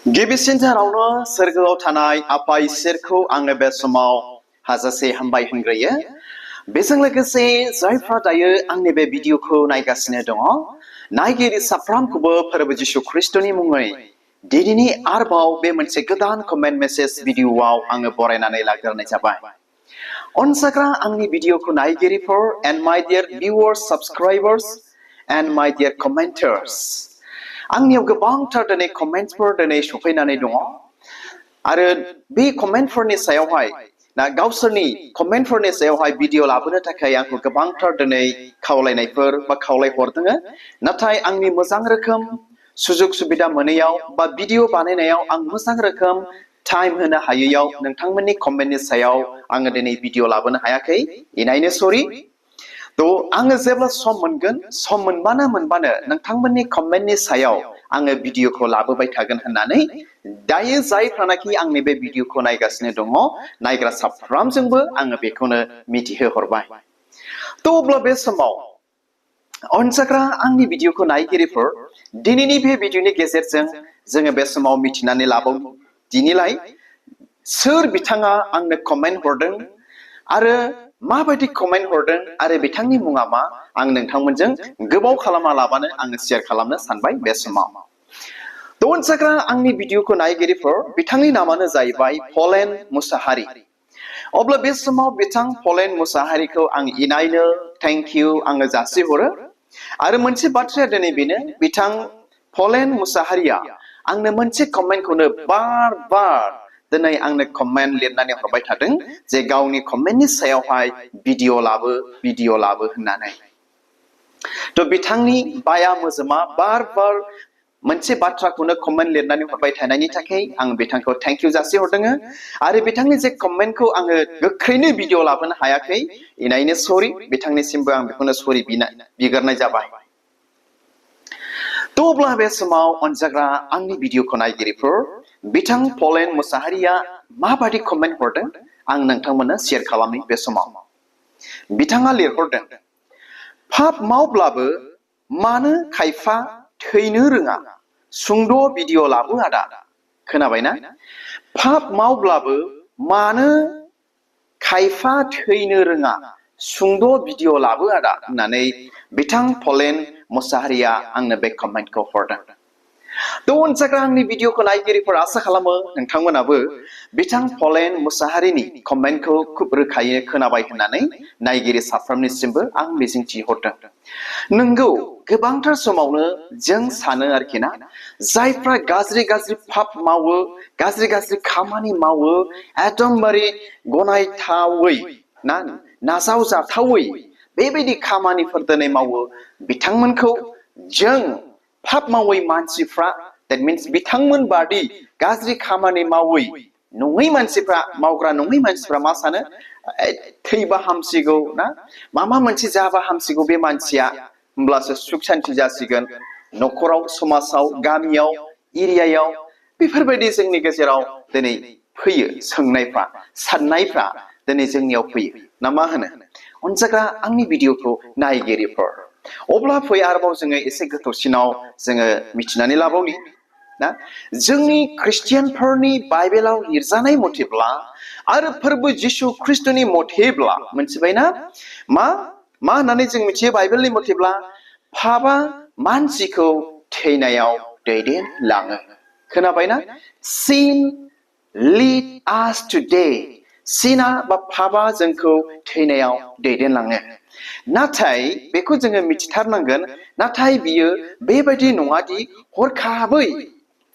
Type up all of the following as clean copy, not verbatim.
गिबिसिनथारावनो सोरगोआव थानाय आफा इसोरखौ आङो बे समाव हाजासे हामबाय होनग्रोयो। बेजों लोगोसे जायफ्रा दायो आंनि बे भिडिअखौ नायगासिनो दङ, नायगिरि साफ्रोमखौबो फोरबो जिशु ख्रिस्टनि मुङै दिनैनि आरोबाव बे मोनसे गोदान कमेन्ट मेसेज भिडिअआव आङो बरायनानै लाग्रोनाय जाबाय। अनसायग्रा आंनि भिडिअखौ नायगिरिफोर and my dear viewers, subscribers and my dear commenters, आंनियाव गोबांथार दिनै कमेन्टफोर दिनै सफैनानै दङ आरो बे कमेन्टफोरनि सायावहाय गावसोरनि कमेन्टफोरनि सायावहाय भिडिअ लाबोनो थाखाय आंखौ गोबांथार दिनै खावलायनायफोर बा खावलायहरदों। नाथाय आंनि मोजां रोखोम सुजुग सुबिदा मोनैयाव बा भिडिअ बानायनायाव आं मोजां रोखोम टाइम होनो हायैयाव नोंथांमोननि कमेन्टनि सायाव आङो दिनै भिडिअ लाबोनो हायाखै, इनायनो सरि। आङो जेब्ला सम मोनगोन, सम मोनबानो नोंथांमोननि कमेन्टनि सायाव आङो भिडिअखौ लाबोबाय थागोन होननानै दायो जायफ्रानाखि आंनि बे भिडिअखौ नायगासिनो दङ, नायग्रा साफ्रोमजोंबो आङो बेखौनो मिथिहोहरबाय। अब्ला बे समाव अनसायग्रा आंनि भिडिअखौ नायगिरिफोर, दिनैनि बे भिडिअनि गेजेरजों जोङो बे समाव मिथिनानै लाबाव दिनैलाय सोर बिथाङा आंनो कमेन्ट हरदों आरो माबायदि कमेन्ट हरदों आरो बिथांनि मुङा मा, आं नोंथांमोनजों गोबाव खालामा लाबानो आङो शेयार खालामनो सानबाय बे समाव। अनसायग्रा आंनि भिडिअखौ नायगिरिफोर, बिथांनि नामानो जाहैबाय पलेन मुसाहारि। अब्ला बे समाव बिथां पलेन मुसाहारिखौ आं इनायनो थेंक इउ आङो जासिहरो। आरो मोनसे बाथ्राया दिनै बेनो, बिथां पलेन मुसाहारिया आंनो मोनसे कमेन्टखौनो बार बार दिनै आंनो कमेन्ट लिरनानै हरबाय थादों जे गावनि कमेन्टनि सायावहाय भिडिअ लाबो होननानै। बिथांनि बाया मोजोमा बार बार मोनसे बाथ्राखौनो कमेन्ट लिरनानै हरबाय थानायनि थाखाय आं बिथांखौ थेंक इउ जासिहरदों। आरो बिथांनि जे कमेन्टखौ आङो गोख्रैनो भिडिअ लाबोनो हायाखै, इनायनो सरि, बिथांनिसिमबो आं बेखौनो सरि बिग्रोनाय जाबाय। अब्ला बे समाव अनजाग्रा आंनि भिडिअखौ नायगिरिफोर, बिथां पलेन मुसाहारिया माबायदि कमेन्ट हरदों आं नोंथांमोननो शेयार खालामनि बे समाव। बिथाङा लिरहरदों, पाप मावब्लाबो मानो खायफा थैनो रोङा, सुंद' भिडिअ लाबो आदा। खोनाबायना? पाप मावब्लाबो मानो खायफा थैनो रोङा, सुंद' भिडिअ लाबो आदा होननानै बिथां पलेन मुसाहारिया आंनो बे कमेन्टखौ हरदों। अनसायग्रा आंनि भिडिअखौ नायगिरिफोर, आसा खालामो नोंथांमोनाबो बिथां पलेन मुसाहारिनि कमेन्टखौ खुब रोखायै खोनाबाय होननानै नायगिरि साफ्रोमनिसिमबो आं मिजिंथिहरदों। नंगौ, गोबांथार समावनो जों सानो आरोखि ना, जायफ्रा गाज्रि गाज्रि पाप मावो, गाज्रि गाज्रि खामानि मावो, एकदमबारे गनायथावै नाजावजाथावै बेबायदि खामानिफोर दिनै मावो, बिथांमोनखौ जों पाप मावै मानसिफ्रा, that means बिथांमोन बादि गाज्रि खामानि मावै मावग्रा नङै मानसिफ्रा मा सानो, थैबा हामसिगौ ना, माबा मोनसे जाबा हामसिगौ बे मानसिया, होमब्लासो सुख सान्ति जासिगोन न'खराव, समाजाव, गामियाव, एरियायाव। बेफोरबायदि जोंनि गेजेराव दिनै फैयो सोंनायफ्रा, साननायफ्रा दिनै जोंनियाव फैयो ना मा होनो? अनसायग्रा आंनि भिडिअखौ नायगिरिफोर, अब्ला फै आरोबाव जोङो एसे गोथौसिनाव जोङो मिथिनानै लाबावनि ना, जोंनि ख्रिस्टियानफोरनि बाइबेलाव लिरजानाय मथेब्ला आरो फोरबो जिशु ख्रिस्टनि मथेब्ला, मोनथिबायना मा होननानै जों मिथियो बाइबेलनि मथेब्ला, पापआ मानसिखौ थैनायाव दैदेनलाङो। खोनाबायना? sin lead us to death, सिना बा पापआ जोंखौ थैनायाव दैदेनलाङो। नाथाय बेखौ जोङो मिथिथारनांगोन, नाथाय बियो बेबायदि नङादि हरखाबै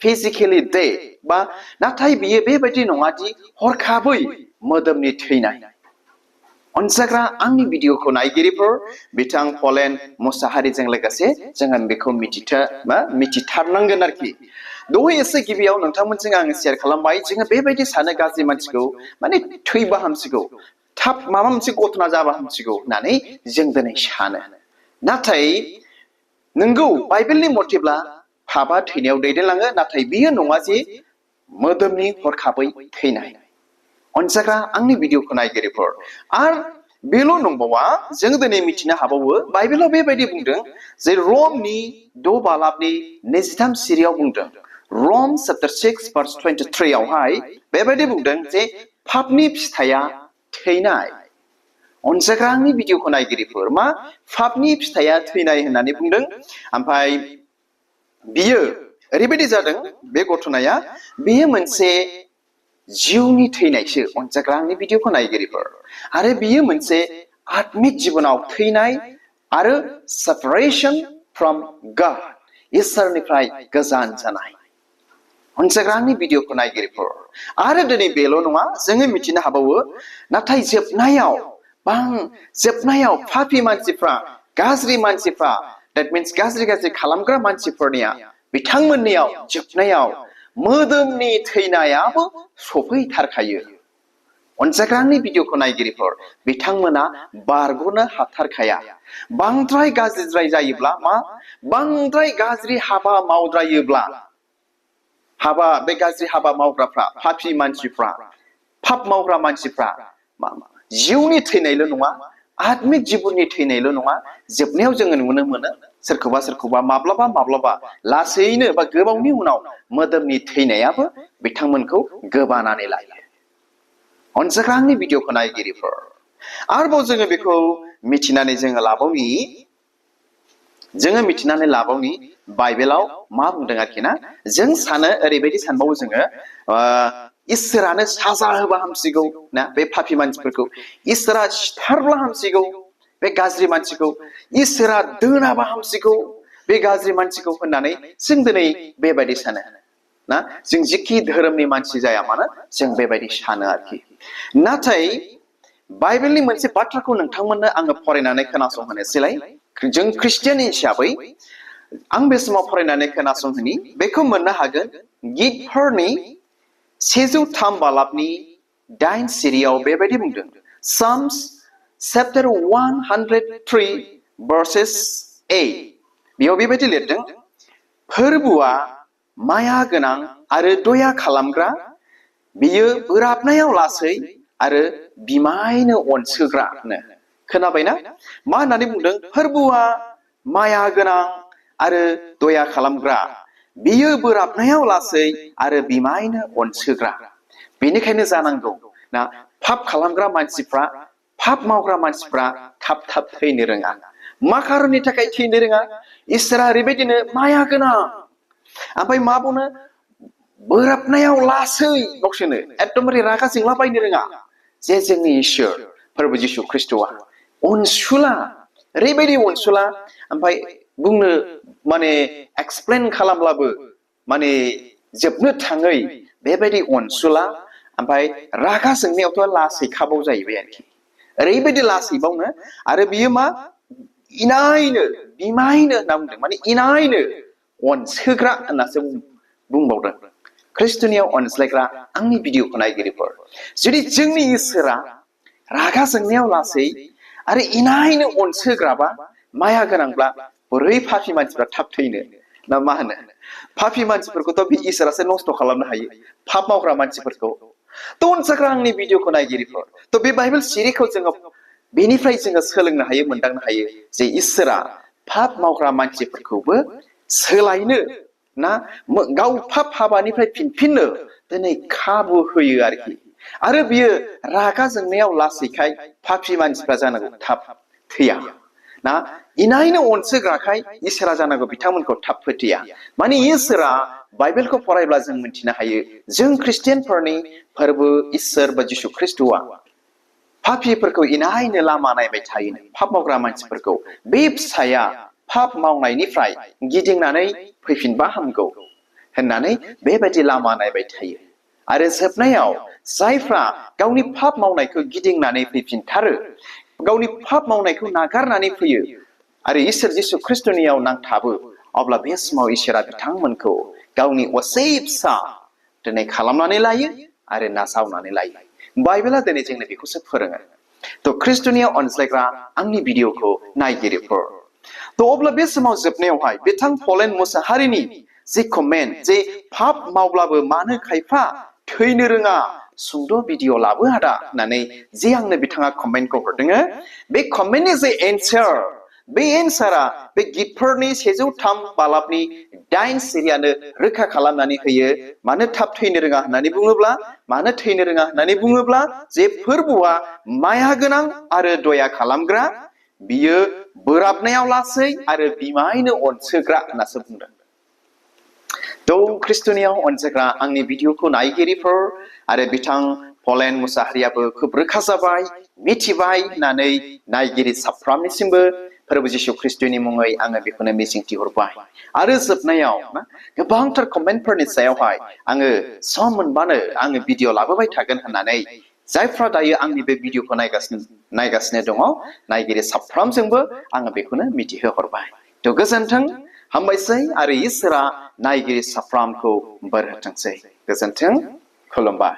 फिजिकेलि डेथ, बा नाथाय बियो बेबायदि नङादि हरखाबै मोदोमनि थैनाय। अनसायग्रा आंनि भिडिअखौ नायगिरिफोर, बिथां पलेन मुसाहारिजों लोगोसे जोङो बेखौ मिथिथारनांगोन आरोखि। दहाय एसे गिबियाव नोंथांमोनजों आङो शेयार खालामबाय, जोङो बेबायदि सानो गाज्रि मानसिखौ माने थैबा हामसिगौ, थाब माबा मोनसे घटना जाबा हामसिगौ होननानै जों दिनै सानो। नाथाय नंगौ, बाइबेलनि मथेब्ला पापआ थैनायाव दैदेनलाङो, नाथाय बियो नङा जे मोदोमनि हरखाबै थैनाय। अनसायग्रा आंनि भिडिअखौ नायगिरिफोर, आरो बेल' नंबावा, जों दिनै मिथिनो हाबावो बाइबेलाव बेबायदि बुंदों जे रमनि 6 बालाबनि 23 सिरियाव बुंदों, Romans chapter 6 verse 23 आवहाय बेबायदि बुंदों जे पापनि फिथाइया थैनाय अनजाग्रा आंनि भिडिअखौ नायगिरिफोर मा पापनि फिथाइया थैनाय होननानै बुंदों ओमफ्राय बियो ओरैबायदि जादों बे घटनाया बियो मोनसे जिउनि थैनायसो अनजाग्रा आंनि भिडिअखौ नायगिरिफोर आरो बियो मोनसे आत्मिक जिबनाव थैनाय आरो सेपारेशन फ्रम गॉड इसोरनिफ्राय गोजान जानाय अनजाग्रा आंनि भिडिअखौ नायगिरिफोर आरो दिनै बेल' नङा जोङो मिथिनो हाबावो नाथाय जोबनायाव पापी मानसिफ्रा गाज्रि मानसिफ्रा that means गाज्रि खालामग्रा मानसिफोरनिया बिथांमोननियाव जोबनायाव मोदोमनि थैनायाबो सफैथारखायो अनजाग्रा आंनि भिडिअखौ नायगिरिफोर बिथांमोना बारग'नो हाथारखाया बांद्राय गाज्रिद्राय जायोब्ला मा बांद्राय गाज्रि हाबा मावद्रायोब्ला बे गाज्रि हाबा मावग्राफ्रा पापी मानसिफ्रा पाप मावग्रा मानसिफ्रा जिउनि थैनायल' नङा आत्मिक जिबननि थैनायल' नङा जोबनायाव जोङो नुनो मोनो सोरखौबा माब्लाबा लासैनो बा गोबावनि उनाव मोदोमनि थैनायाबो बिथांमोनखौ गोबानानै लायो अनजाग्रा आंनि भिडिअखौ नायगिरिफोर आरोबाव जोङो बेखौ मिथिनानै लाबावनि बाइबेलाव मा बुंदों आरोखि ना जों सानो ओरैबायदि सानबावो जोङो इसोरानो साजा होबा हामसिगौ ना बे पापी मानसिफोरखौ इसोरा सिथारब्ला हामसिगौ बे गाज्रि मानसिखौ इसोरा दोनाबा हामसिगौ बे गाज्रि मानसिखौ होननानै जों दिनै बेबायदि सानो ना जों जिखि धोरोमनि मानसि जाया मानो जों बेबायदि सानो आरोखि नाथाय बाइबेलनि मोनसे बाथ्राखौ नोंथांमोननो आङो फरायनानै खोनासंहोनोसैलाय जों ख्रिस्टियान हिसाबै आं बे समाव फरायनानै खोनासंहोनि बेखौ मोननो हागोन गितफोरनि 103 बालाबनि 8 सिरियाव बेबायदि बुंदों Psalms chapter 103 verses 8 बेयाव बेबायदि लिरदों फोरबुआ माया गोनां आरो दया खालामग्रा बियो बोराबनायाव लासै आरो बिमायनो अनसोग्रानो खोनाबायना मा होननानै बुंदों फोरबुआ माया गोनां आरो दया खालामग्रा बियो बोराबनायाव लासै आरो बिमायनो अनसोग्रा बेनिखायनो जानांगौ ना पाप खालामग्रा मानसिफ्रा पाप मावग्रा मानसिफ्रा थाब थैनो रोङा मा खारननि थाखाय थैनो रोङा इसोरा ओरैबायदिनो माया गोनां ओमफ्राय मा बुङो बोराबनायाव लासै गावसोरनो एकदमबारे रागा जोंलाबायनो रोङा जे जोंनि इसोर फोरबो जिसु ख्रिस्ट'आ अनसुला ओरैबायदि अनसुला ओमफ्राय बुंनो माने एक्सप्लेन खालामब्लाबो माने जोबनो थाङै बेबायदि अनसुला ओमफ्राय रागा जोंनायावथ' लासैखाबाव जाहैबाय आरोखि ओरैबायदि लासैबावनो आरो बियो मा इनायनो बिमायनो होनना बुंदों माने इनायनो अनसोग्रा होननासो बुंबावदों ख्रिस्ट'नियाव अनज्लायग्रा आंनि भिडिअखौ नायगिरिफोर जुदि जोंनि इसोरा रागा जोंनायाव लासै आरो इनायनो अनसोग्राबा माया गोनांब्ला बोरै पापी मानसिफ्रा थाब थैनो ना मा होनो पापी मानसिफोरखौथ' बे इसोरासो नस्थ' खालामनो हायो पाप मावग्रा मानसिफोरखौ थ' अनसाग्रा आंनि भिडिअखौ नायगिरिफोर थ' बे बाइबेल सिरिखौ जोङो बेनिफ्राय जोङो सोलोंनो हायो मोनदांनो हायो जे इसोरा पाप मावग्रा मानसिफोरखौबो सोलायनो ना गाव पाप हाबानिफ्राय फिनफिननो दिनै खाबु होयो आरोखि आरो बियो रागा जोंनायाव लासैखाय पापी मानसिफ्रा जानांगौ थाब थैया ना इनायनो अनसोग्राखाय इसोरा जानांगौ बिथांमोनखौ थाब फोथैया माने इसोरा बाइबेलखौ फरायब्ला जों मिथिनो हायो जों ख्रिस्टियानफोरनि फोरबो इसोर बा जिसु ख्रिस्ट'आ पापीफोरखौ इनायनो लामा नायबाय थायोनो पाप मावग्रा मानसिफोरखौ बे फिसाया पाप मावनायनिफ्राय गिदिंनानै फैफिनबा हामगौ होननानै बेबायदि लामा नायबाय थायो आरो जोबनायाव जायफ्रा गावनि पाप मावनायखौ गिदिंनानै फैफिनथारो गावनि पाप मावनायखौ नागारनानै फैयो आरो इसोर जिसु ख्रिस्ट'नियाव नांथाबो अब्ला बे समाव इसोरा बिथांमोनखौ गावनि असे फिसा दिनै खालामनानै लायो आरो नाजावनानै लायो बाइबेला दिनै जोंनो बेखौसो फोरोङो थ' ख्रिस्ट'नियाव अनज्लायग्रा आंनि भिडिअखौ नायगिरिफोर थ' अब्ला बे समाव जोबनायावहाय बिथां पलेन मुसाहारिनि जे कमेन्ट जे पाप मावब्लाबो मानो खायफा थैनो रोङा सुंद' भिडिअ लाबो आदा होननानै जे आंनो बिथाङा कमेन्टखौ हरदों बे कमेन्टनि जे एन्सार बे एन्सारा बे गितफोरनि 103 बालाबनि 8 सिरियानो रोखा खालामनानै होयो मानो थाब थैनो रोङा होननानै बुङोब्ला मानो थैनो रोङा होननानै बुङोब्ला जे फोरबुआ माया गोनां आरो दया खालामग्रा बियो बोराबनायाव लासै आरो बिमायनो अनसोग्रा होननासो बुंदों थ' ख्रिस्ट'नियाव अनसायग्रा आंनि भिडिअखौ नायगिरिफोर आरो बिथां पलेन मुसाहारियाबो खोब रोखा जाबाय मिथिबाय होननानै नायगिरि साफ्रामनिसिमबो फोरबो जिशु ख्रिस्ट'नि मुङै आङो बेखौनो मिजिंथिहरबाय आरो जोबनायाव गोबांथार कमेन्टफोरनि सायावहाय आङो सम मोनबानो आङो भिडिअ लाबोबाय थागोन होननानै जायफ्रा दायो आंनि बे भिडिअखौ नायगासिनो दङ नायगिरि साफ्रामजोंबो आङो बेखौनो मिथिहोहरबाय थ' गोजोन्थों हामबायसै आरो इसोरा नायगिरि साफ्रामखौ बोर होथोंसै गोजोन्थों खुलुमबाय